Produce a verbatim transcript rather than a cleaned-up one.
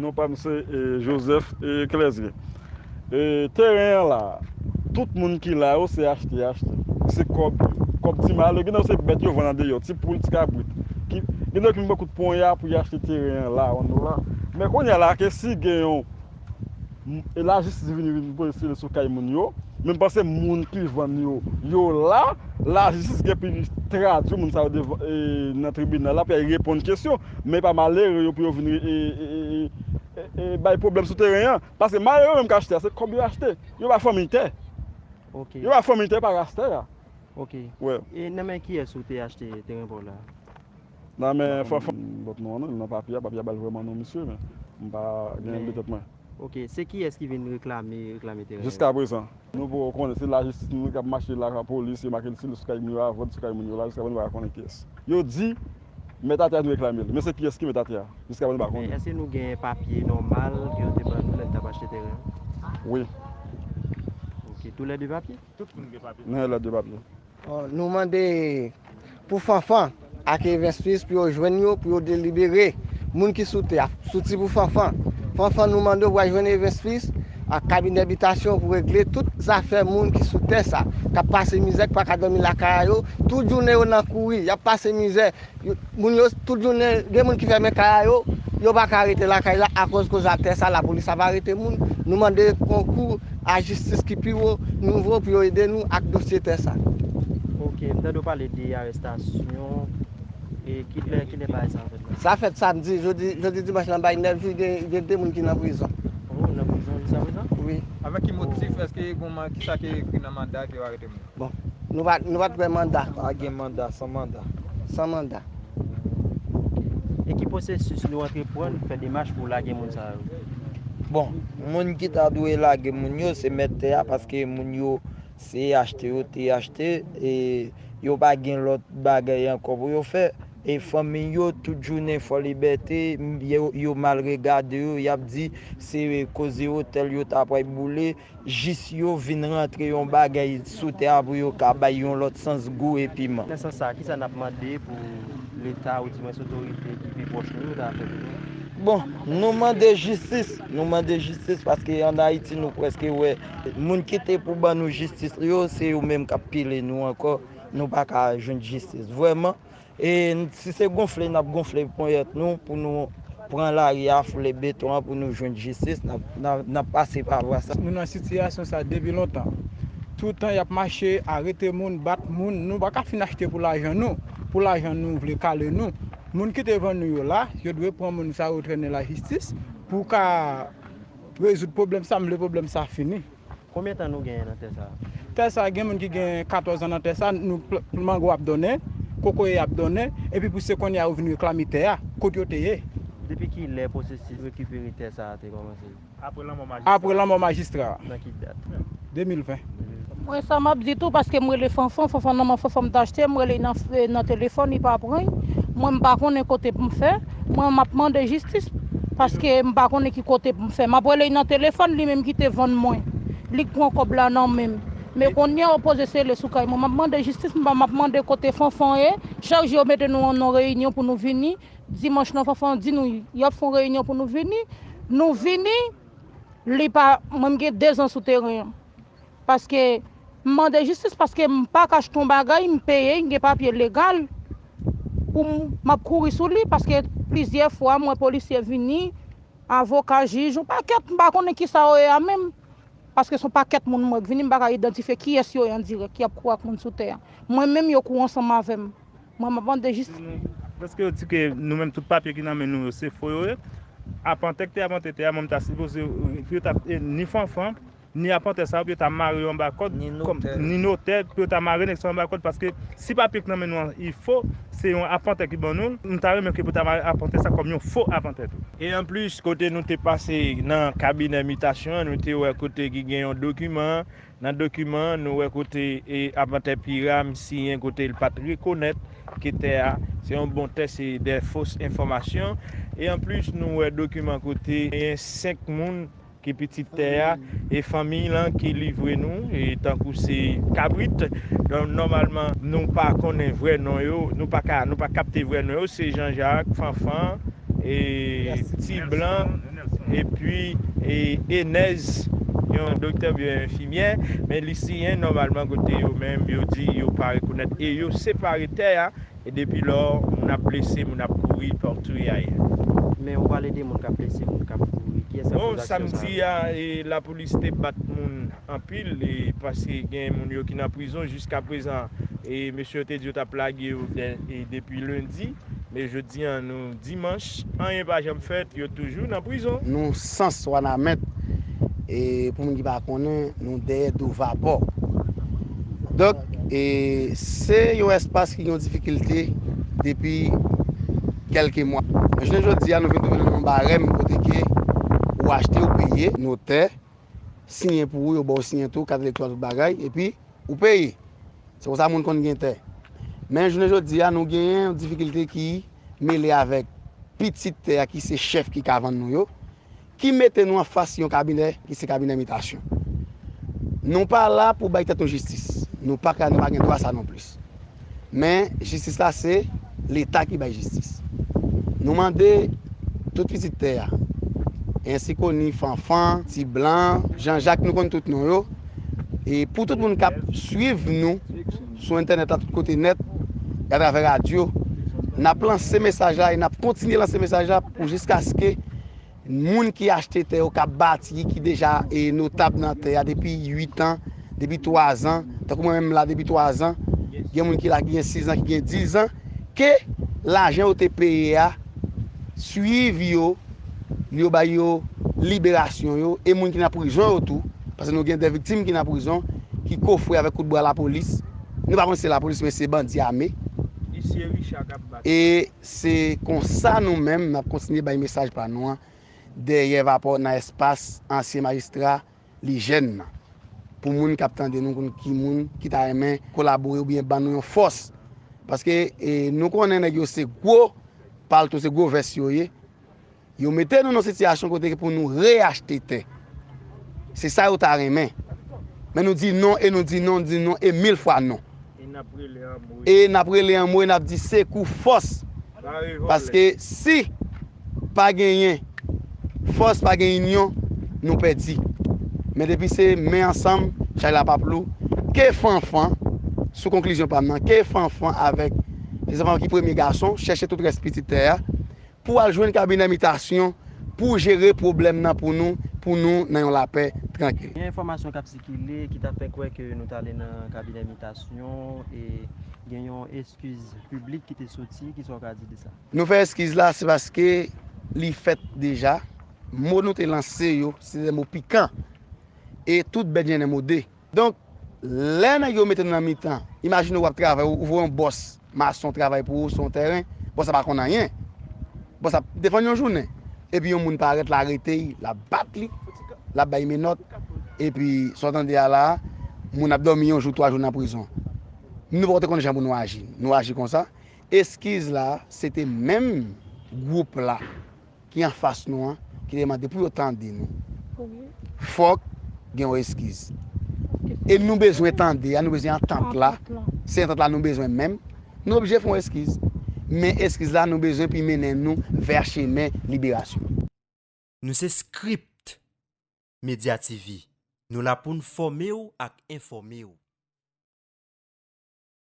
Non pa m se e, Joseph e, Clerzier. E, teren an la, tout moun ki la yo se achte, achte. Se kòb, kòb ti mal yo. Gen nan yo se bèt yo vann andeyò, ti poul, ti kabrit. Ki, gen nan yo ki vin pran kout ponya pou y achte teren an la, ann nou la. Men kounye a la, ke si gen yon, m- e lajistis vini, vini poze sele sou kay moun yo, men m panse moun ki vann yo, yo la, lajistis gen pou li tradui moun sa yo devan, e, nan tribinal la, pou y al reponn kesyon. Men pa malere yo pou yo vin e, e, e, e, e, bay pwoblèm sou teren an. Paske malere yo menm k achte a, se kòb yo achte. Yo pa fanmi tè. Ok. Yo pa fanmi tè, pa ras tè a. Ok. Wè. E nan men kiyès ou te achte teren pa w la? Nan men Fanfan, lòt non an, non, nan papye a, papye a ba l vrèman non misye, men m pa gen l de tèt mwen. Ok, se kiyès ki vin reklame, reklame teren an? Jiskaprezan, nou poko konnen, se lajistis nou k ap mache la, polis, yo make l sou kay moun yo, avòd sou kay moun yo la, jiskaprezan nou pa konnen kiyès. Yo di, mèt atè a nou reklame l, men se kiyès ki mèt atè a? Jiskaprezan nou pa konnen. Men èske nou gen papye nòmal ke yo te ban nou lè n t ap achte teren an? Wi. Ok, tou lè de papye? Tout moun gen papye. Nou gen lòt de papye. Bon, nou mande pou Fanfan ak Evens Fils pou yo jwenn yo, pou yo delibere moun ki sou tè a. Soti pou Fanfan. Fanfan, nou mande w pou al jwenn Evens Fils ak kabinè bitasyon pou regle tout zafè moun ki sou tè sa, k ap pase mizè, k pa ka dòmi lakay a yo. Tout jounen yo nan kouri, y ap pase mizè. Yo- Moun yo, tout jounen, gen moun ki fèmen kay a yo, yo pa ka rete lakay la akòz koz a tè sa, lapolis ap arete moun. Nou mande konkou a jistis ki pi wo nivo pou yo ede nou ak dosye tè sa. Ok, m tande w pale de arestasyon. E kilè, kilè bagay sa fèt la? Sa fèt samdi, jodi, jodi dimanch nan bay nèf jou, gen, gen de moun ki nan prizon. Oh, nan prizon jiskaprezan? Wi. Avèk ki motif? Èske gen man-, kisa ki ekri nan manda ke yo arete moun? Bon, nou pa, nou pa t wè manda. Pa gen manda, san manda. San manda. E ki pwosesis nou antreprann pou fè demach pou lage moun sa yo? Bon, moun ki ta dwe lage moun yo, se mèt tè a, paske moun yo, se achte yo te achte, e yo pa gen lòt bagay ankò pou yo fè. E fanmi yo, tout jounen Fò Libète, yo, yo mal regade yo, y ap di se koze otèl yo ta pral boule, jis yo vin rantre yon bagay sou tè a pou yo ka bay yon lòt sans gou e piman. Nan sans sa, kisa n ap mande pou Leta oudimwens otorite ki pi pwòch nou yo ta fè pou nou? Bon, nou mande jistis, nou mande jistis paske ann Ayiti nou prèske wè moun ki te pou ban nou jistis yo, se yo menm k ap pile nou ankò, nou pa ka jwenn jistis vrèman. E si se gonfle n ap gonfle ponyèt nou pou nou pran lari a, foule beton an pou nou jwenn jistis, n ap, n ap, n ap pase pa vwa sa. Nou nan sitiyasyon sa depi lontan. Toutan y ap mache, arete moun, bat moun, nou pa ka fin achte pou lajan nou. Pou lajan nou vle kale nou. Moun ki te vann nou yo la, yo dwe pran moun sa yo trennen lajistis pou ka rezoud pwoblèm sa, m vle pwoblèm sa fini. Konbyen tan nou genyen nan tè sa a? Tè sa a, gen moun ki gen katòz an nan tè sa a, nou pl- mango ap donnen, kokoye ap donnen, epi pou se kounye a yo vin reklame tè a, kote yo te ye. Depi kilè pwosesis rekipere tè sa a te kòmanse? Apre lanmò majistra. Apre lanmò majistra a. Nan ki dat? De mil ven. Mwen sa m ap di tou, paske m rele Fanfan, Fanfan nan men Fanfan m t achte, m rele nan, nan telefòn, li pa pran. Mwen m pa konnen kote pou m fè. Mwen m ap mande jistis, paske m pa konnen ki kote pou m fè. M ap rele nan telefòn, li menm ki te vann mwen. Li k pran kòb la nan men m. Men kounye a yo poze sele sou kay mwen. M ap mande jistis, m ap mande kote Fanfan ye. Chak jou yo mete nou nan reyinyon pou nou vini. Dimanch nan Fanfan di nou y ap fè yon reyinyon pou nou vini. Nou vini, li pa, mwen m gen de zan sou teren an. Paske m mande jistis, paske m pa ka achte yon bagay, m peye, m gen papye legal pou m, m ap kouri sou li, paske plizyè fwa m wè polisye vini, avoka, jij, yon pakèt, m pa konnen kisa yo ye a menm, paske se yon pakèt moun m wè k vini, m pa ka idantifye kiyès yo ye an dirèk, y ap kouri ak moun sou tè a. Mwen menm, yo kouri ansanm avè m. Mwen, m ap mande jistis. Prèske yo di ke nou menm tout papye ki nan men nou yo, se fo yo ye. Apantè ki te apantè tè a, mwen m ta sipoze, pou yo ta, e, ni Fanfan, ni apantè sa yo, pou yo ta mare yo anba kòd, ni notè, pou yo ta mare nèg sa yo anba kòd, paske si papye ki nan men nou an, li fo, se yon apantè ki ban nou l, m ta renmen ke pou ta mare apantè sa kòm yon fo apantè tou. E anplis, kote nou te pase nan kabinè mitasyon an, nou te wè kote ki gen yon dokiman, nan dokiman an, nou wè kote, e, apantè Piram siyen kote l pa t rekonèt ke tè a se yon bon tè, se de fos enfòmasyon. E anplis, nou wè dokiman kote gen senk moun ki pitit tè a, e fanmiy lan ki livre nou, e tankou se kabrit. Donk, nòmalman, nou pa konnen vrè non yo, nou pa ka, nou pa kapte vrè non yo, se Jean Jacques, Fanfan, e Ti Blan, Epi e, Enèz, yon doktè oubyen enfimyè, men li siyen nòmalman kote yo menm yo di yo pa rekonèt e yo separe tè a. E depi lò, moun ap blese, moun ap kouri patou y aye. Men ou pale de moun k ap blese, moun k ap kouri. Kiyès k ap poze aksyon sa yo? Bon, samdi a, e, lapolis te bat moun anpil, e, paske gen moun yo ki nan prizon jiska prezan. E mesye yo te di yo t ap lage yo de, e, depi lendi. Men jodi a, nou dimanch, anyen pa janm fèt, yo toujou nan prizon. Nou sans Wanament, e pou moun ki pa konnen, nou dèyè do vapò. Donk, e se yon espas ki gen difikilte depi kèlke mwa. Men jounen jodi a, nou vin twouve nou nan yon barèm kote ke ou achte, ou peye, notè siyen pou ou, yo ba w siyen tou, kat elektoral, tout bagay, epi ou peye. Se konsa moun konn gen tè. Men jounen jodi a, nou genyen yon difikilte ki mele avèk pitit tè a ki se chèf ki ka vann nou yo, ki mete nou anfas yon kabinè ki se kabinè mitasyon. Nou pa la pou bay tèt nou jistis. Nou pa ka, nou pa gen dwa sa non plis. Men jistis la se Leta ki bay jistis. Nou mande tout pitit tè a, ensi koni Fanfan, Ti Blan, Jan Jak, nou konn tout non yo. E pou tout moun k ap swiv nou sou entènèt la tout kote nèt, e atravè radyo, n ap lanse mesaj la e n ap kontinye lanse mesaj la pou jiskaske moun ki achte tè yo, k ap bati, ki deja e notab nan tè a depi uit an, depi twa zan, tankou mwen menm la depi twa zan, gen moun ki la ki gen sis an, ki gen diz an, ke lajan yo te peye a swiv yo, yo bay yo liberasyon yo, e moun ki nan prizon yo tou, paske nou gen de viktim ki nan prizon, ki kofre avèk kout bwa lapolis. Nou pa konn si se lapolis, men se bandi ame. Li se Richa k ap bat. E se konsa nou menm, n ap kontinye bay mesaj pa nou an, dèyè vapò nan espas ansyen majistra Lijèn nan. Pou moun k ap tande nou, konn ki moun ki ta renmen kolabore oubyen ban nou yon fòs. Paske e, nou konnen nèg yo se gwo palto, se gwo vès yo ye. Yo mete nou nan sitiyasyon kote ke pou nou reyachte tè. Se sa yo ta renmen. Men nou di non, e nou di non, di non, e mil fwa non. E n ap rele anmwe. E n ap rele anmwe, n ap di sekou, fòs. Paske si pa genyen fòs, pa gen inyon, nou pèdi. Men depi se men ansanm, chay la p ap lou. Ke Fanfan, sou konklizyon pa m nan, ke Fanfan avèk se Fanfan ki premye gason, chèche tout rès pitit tè a, pou al jwenn kabinè mitasyon, pou jere pwoblèm nan pou nou, pou nou nan yon lapè trankil. Gen enfòmasyon k ap sikile ki ta fè kwè ke nou t ale nan kabinè mitasyon e gen yon eskiz piblik ki te soti, kisa w ka di de sa? Nou fè eskiz la, se paske li fèt deja. Mo nou te lanse yo, se de mo pikan. E tout bèt jennen mode. Donk, lè nèg yo mete nou nan mitan, imajine w ap travay, ou, ou voye yon bòs mason travay pou ou sou yon tèren, bòs la pa konn anyen. Bòs la ap defann yon jounen. Epi yon moun parèt, l arete l, l ap bat li, l ap bay menòt. Epi, sa w tande a la, moun ap dòmi yon jou, twa jou nan prizon. Nou pa te konn jan pou nou aji. Nou aji konsa. Eskiz la, se te menm gwoup la ki anfas nou an, ki te mande pou yo tande nou. Fòk gen yon eskiz. E nou bezwen tande a, nou bezwen antant la. Se antant la nou bezwen menm. Nou oblije fè yon eskiz. Men eskiz la nou bezwen pou mennen nou vè chemen liberasyon. Nou se Script Media T V. Nou la pou n fòme w ak enfòme w.